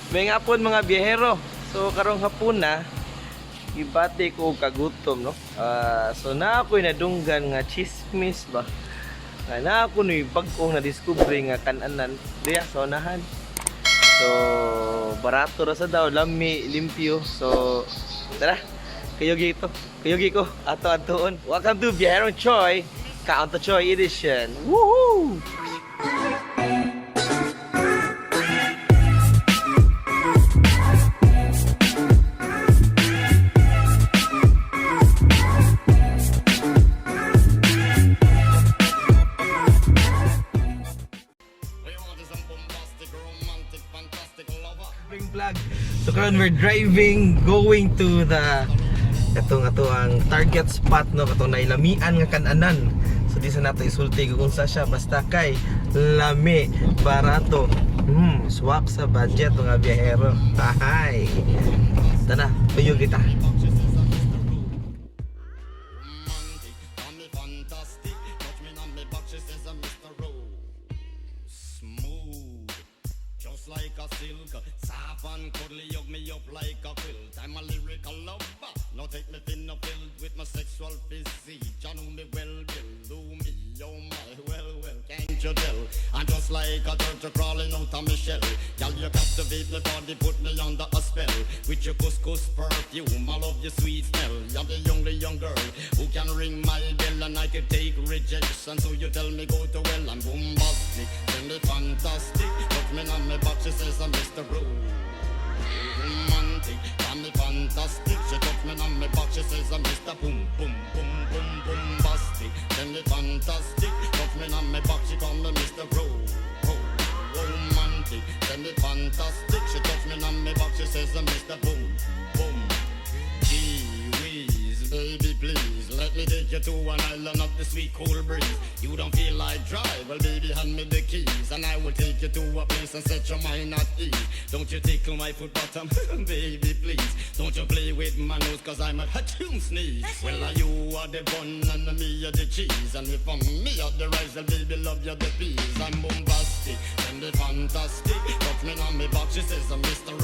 May hapon, mga biyahero. So karong hapon na gibati ko og kagutom, no. So na ako'y nadunggan nga chismis ba. Nga na ako nuy bag-ong na-discover nga kananan diya sa unahan. So barato ra sa daw, lami, limpyo. So tara, kayugi ito. Kayugi ko ato atuon. Welcome to Biyaherong Choi, Kaon ta Choi edition. Woohoo! We want is a bombastic, romantic, fantastic lover. Bring vlog. So karon we're driving going to the katong ato ang target spot, no, katong nailamian nga kananan. So di sa nato isulti kung unsa siya, basta kay lami, barato. Swak sa budget, mga biyahero. Tahay. Tana, tuyo kita. Romantic, call me fantastic. Touch me on me back, she says I'm Mr. Ro. Smooth, just like a silk. Soft and cuddly, hug me up like a quilt. I'm a lyrical lover. Now take me thin or filled with my sexual physique. You know me well, Bill. Do me, oh my, well, well, can't you tell? I'm just like a turtle crawling out of my shell. Girl, you captivate my body, put me under a spell. With your couscous perfume, I love your sweet smell. You're the only young girl who can ring my bell, and I can take rejection. So you tell me go to well, I'm bombastic, tell me fantastic. Touch me on my back, she says I'm Mr. Romantic, call me fantastic. She touch me on my back, she says I'm Mr. Boom, Boom, Boom, Boom, Bombastic. Tell me fantastic. Touch me on my back, she call me Mr. Ro, Ro, Romantic. Tell me fantastic. She touch me on my back, she says I'm Mr. Boom, Boom. Gee whiz, baby, please let me take you to an island of the sweet cool breeze. You don't feel like drive, well, baby, hand me the keys, and I will take you to a place and set your mind at ease. Don't you tickle my foot bottom, baby, please. Don't you play with my nose, 'cause I'm a hatchoon sneeze. Well, are you are the bun and me are the cheese, and if I'm me are the rice, well, baby, love you the peas. I'm bombastic, and the fantastic. Touch me on me back, she says I'm Mr.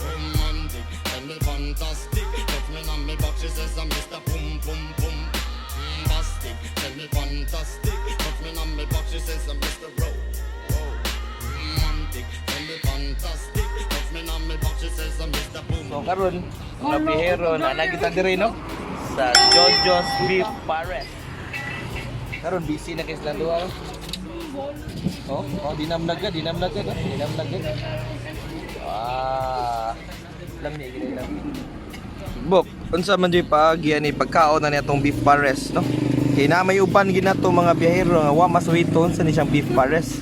Romantic, tell me fantastic. Touch me on me back, she says I'm Mr. Boom Boom Boom Bombastic, tell me fantastic. Touch me on me back, she says I'm Mr. Romantic, tell me fantastic. Touch me on me back, she says I'm Mr. Boom. So karon, mga biyahero, na kita diri, no, sa Jojo's Beef Pares. Karon busy na kay sila duha. Oh, dinamnag ka, dinamnag ka, no? Dinamnag ka. Ah. Lami gid lami. Bok, unsa man jud paagi ani pagkaon na niya tong beef pares, no? Kay na may uban ginato, mga biyahero, nga wa masuhiton sa ni siyang beef pares.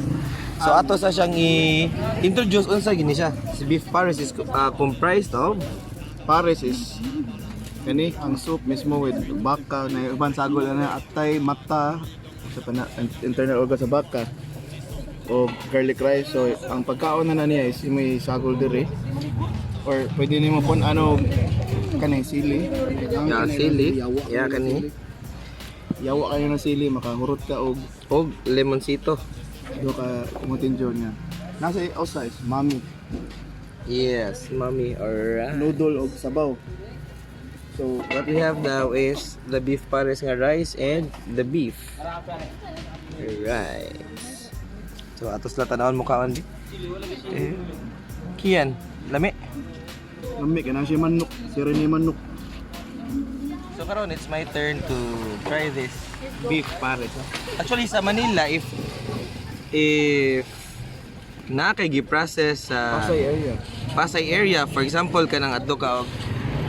So ato sa siyang i-introduce unsa gini siya. Si beef pares is comprised of Pares is kani ang soup mismo with baka na uban sagol na atay, mata sa pana, internal organ sa baka o garlic rice. So ang pagkaon na niya is may sagol diri or pwede nimo pon ano kani sili ang Yeah, kani, sili. Yawa Yeah, kayo ng kani. sili. Yawa kayo ng sili, makahurot ka og Og lemoncito. Do ka kumutin niya nasa outside mami. Yes, mami. Alright. Noodle og sabaw, so What we have now is the beef pares nga rice and the beef. Alright. So atos la tanawon mo kaon di. Eh, Kian, lami. Lami ka na siya manok, si Rene manok. So karon it's my turn to try this beef pares. Actually sa Manila, if na kay gi-process sa Pasay area. Pasay area, for example, kanang adto ka og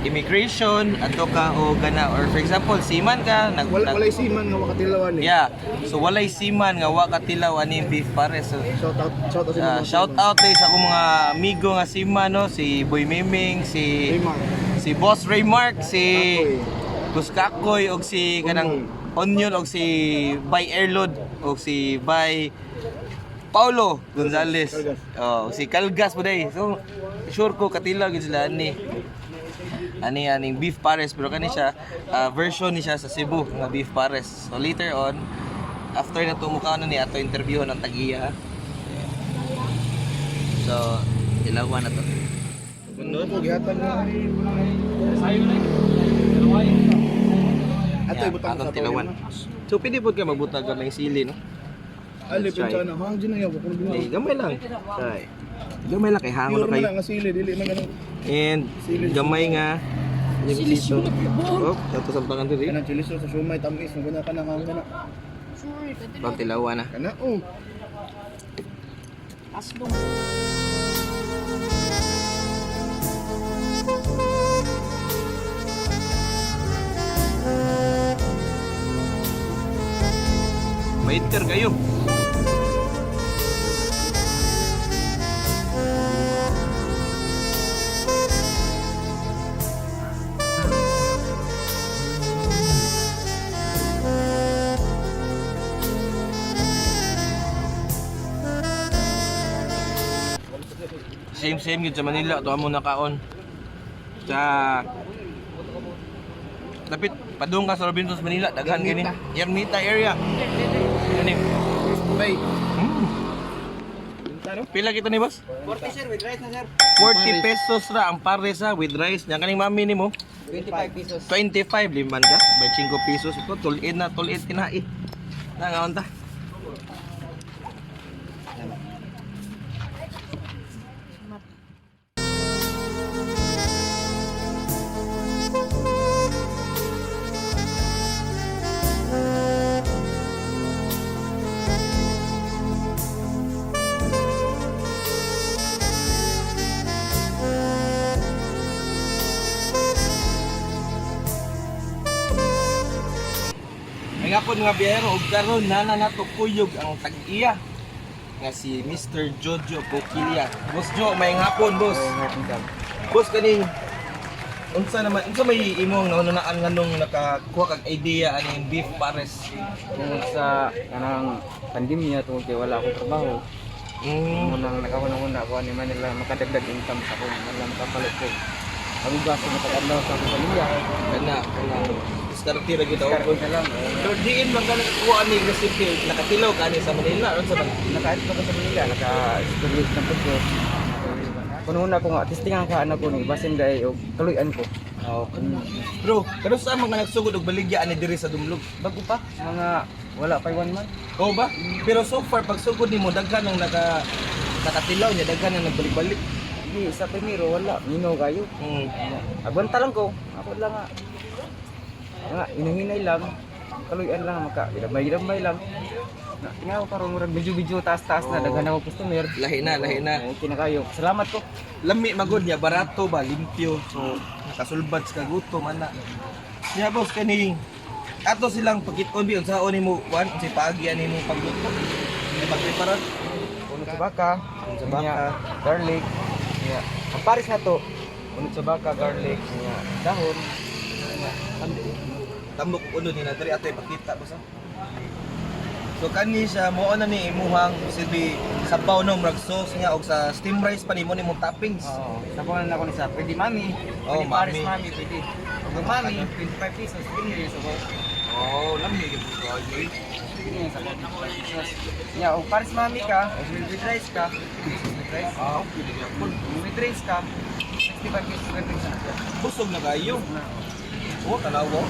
immigration, adto ka og kana, or for example, seaman ka, nag, Wala, walay seaman nga wakatilawan eh. Yeah. So walay seaman nga wa katilaw ani beef pares. So, Shout out, shout out sa mga shout out day sa akong mga amigo nga seaman, no, si Boy Miming, si Raymar. si Boss Raymark, si Kakoy. Kuskakoy og si kanang Onion og si Bay Airlod og si Bay Paulo Gonzales. Kalgas. Oh, si Kalgas po day. So sure ko katilaw gyud sila ani. Ani aning beef pares, pero kani siya version ni siya sa Cebu nga beef pares. So later on, after na tumukaon na ni ato interview ng tag-iya. So Tilawan na to. Ano ko gihatag na. Ato ibutang Atong sa tilawan. So pwede pod ka magbutag gamay sili, no? Ali Let's try. pinsa na hang na yaw ko Eh, gamay lang. Try. Gamay lang kay hangon na Pure man kayo. na nga sili dili man ano. And gamay nga sili dito. Oh, ato sa pangan diri. Kanang chili sauce sa siomay tamis mo kana kana kana kana. Atong tilawan na. Kana oh. Aslong. Maiter kayo. Same same gyud sa Manila to amo nakaon. Sa Lapit padung ka sa Robinsons Manila daghan gini. Ermita area. Gani. Bay. Pila kita ni boss? 40 sir, with rice na sir. 40 pesos ra ang pares ha with rice. Nya kaning mami nimo 25 pesos. 25 liman ka by 5 pesos ito tulin na tulin tinai. Na ngaon ta. May hapon nga biyahero og karon nana nato kuyog ang tag-iya nga si Mr. Jojo Boquilia. Boss Jo, may hapon boss. Boss kaning unsa naman unsa may imong naununaan nganong nakakuha kag idea aning beef pares? Tungod sa kanang pandemya, tungod kay wala akong trabaho. Munang nakauna-una ako ani Manila makadagdag income sa akong Manila makapalit ko. Ang gasto makatadlaw sa akong pamilya. Kana kana diskarte ra gyud ako. Diskarte na lang. Pero diin man ka nakakuha ni recipe, nakatilaw ka ni sa Manila, unsa man? Naka-adto ko sa Manila, naka-experience na po ko. Kuno una ko nga testingan ka anak ko ni basin dai og kaluy-an ko. Okay. Bro, pero sa mga nagsugod og baligya ani diri sa Dumlog? Bago pa, mga wala pa one month. Oo ba? Pero so far pagsugod nimo daghan ang nakatilaw niya, daghan ang nagbalik-balik. Di sa primero wala, mino kayo. Agwanta lang ko. Ako lang nga. Nga, inahinay lang. Kaluyan lang maka. Gidamay-gidamay lang. Na, tingaw karon murag medyo-medyo taas-taas na Oo. daghan ako customer. Lahi na, lahi na. Okay na kayo. Salamat ko. Lami magod niya, barato ba, limpyo. So, nakasulbad sa kagutom ana. Niya boss kaning ato silang pagkit-on bi unsaon nimo kuan unsay paagi ani mo pagluto. Ay pagpreparar. Unod sa baka, Unod sa baka. Nya, garlic. Nya. Ang pares na to. Unod sa baka, garlic, nya, dahon. Tambok uno ni na diri ato ipakita boss. Ah. So kani siya mao na ni imuhang silbi sabaw no murag sauce niya og sa steam rice pa nimo nimong toppings. Oo. Sabawan na ako ni sa pwede mami. Oo, Pwede pares mami. mami, pwede. Ug mami, 25 pesos. Pwede niya sa sabaw. Oh, lami gyud ko. Pwede niya sa sabaw, 25 pesos. Nya, og pares mami ka, og with rice ka, 50 pesos with rice. Ah, okay gyud. Kung with rice ka, 65 pesos with rice na siya. Busog na kayo. Oh, tanawa.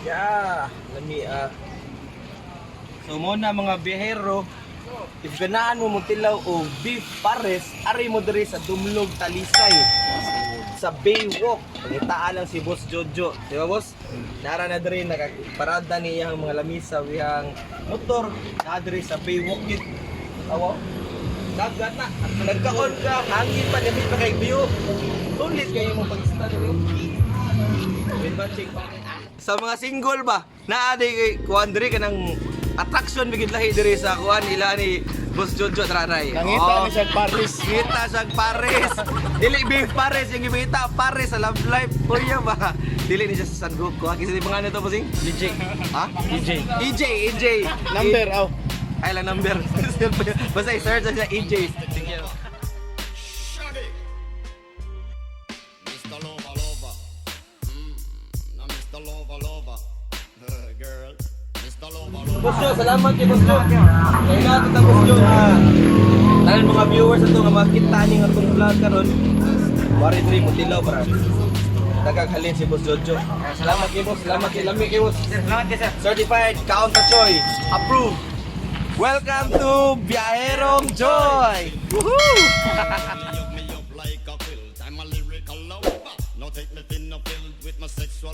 Yeah, lami ah. So mo na mga biyahero, if ganaan mo motilaw og beef pares, ari mo diri sa Dumlog Talisay sa Baywalk. Pangitaan lang si Boss Jojo. Di ba, boss? Nara na diri nakaparada niya ang mga lamisa wihang motor na diri sa Baywalk gid. Awa. Dagat na. At nagkaon ka, hangin pa, gamit pa kay view. Sulit kayo mong pag-ista diri. With matching. Sa mga single ba, naa di kay kuan diri kanang attraction bigid lahi diri sa kuan ila ni Boss Jojo Traray. Nangita Oh. ni siya Paris. Kita sa Paris. Dili beef Paris yung gibita Paris sa love life. Kuya ba? Dili ni siya sa San Goku. Ha? Kasi di mga nito bossing? DJ. Ha? DJ. EJ, EJ. Number aw. Ay lang number. Basta i-search na siya EJ. Thank you. Shaggy. Mr. Lover, lover. Now Mr. Lover, lover. Girl. Mr. Lover, lover. Boss Joe, salamat kay Boss Joe. Kaya na ito Boss Joe nga tanan mga viewers ato nga makita ni nga atong vlog karon. Wari diri mo tilaw para nagaghalin si Boss Jojo. Salamat kay Boss, salamat kay lami kay Boss. Sir, salamat kay sir. Certified Count Choy. Approved. Welcome to Biyaherong Joy. Woohoo! Me up like a quilt. I'm a lyrical lover. Now take me thin or filled with my sexual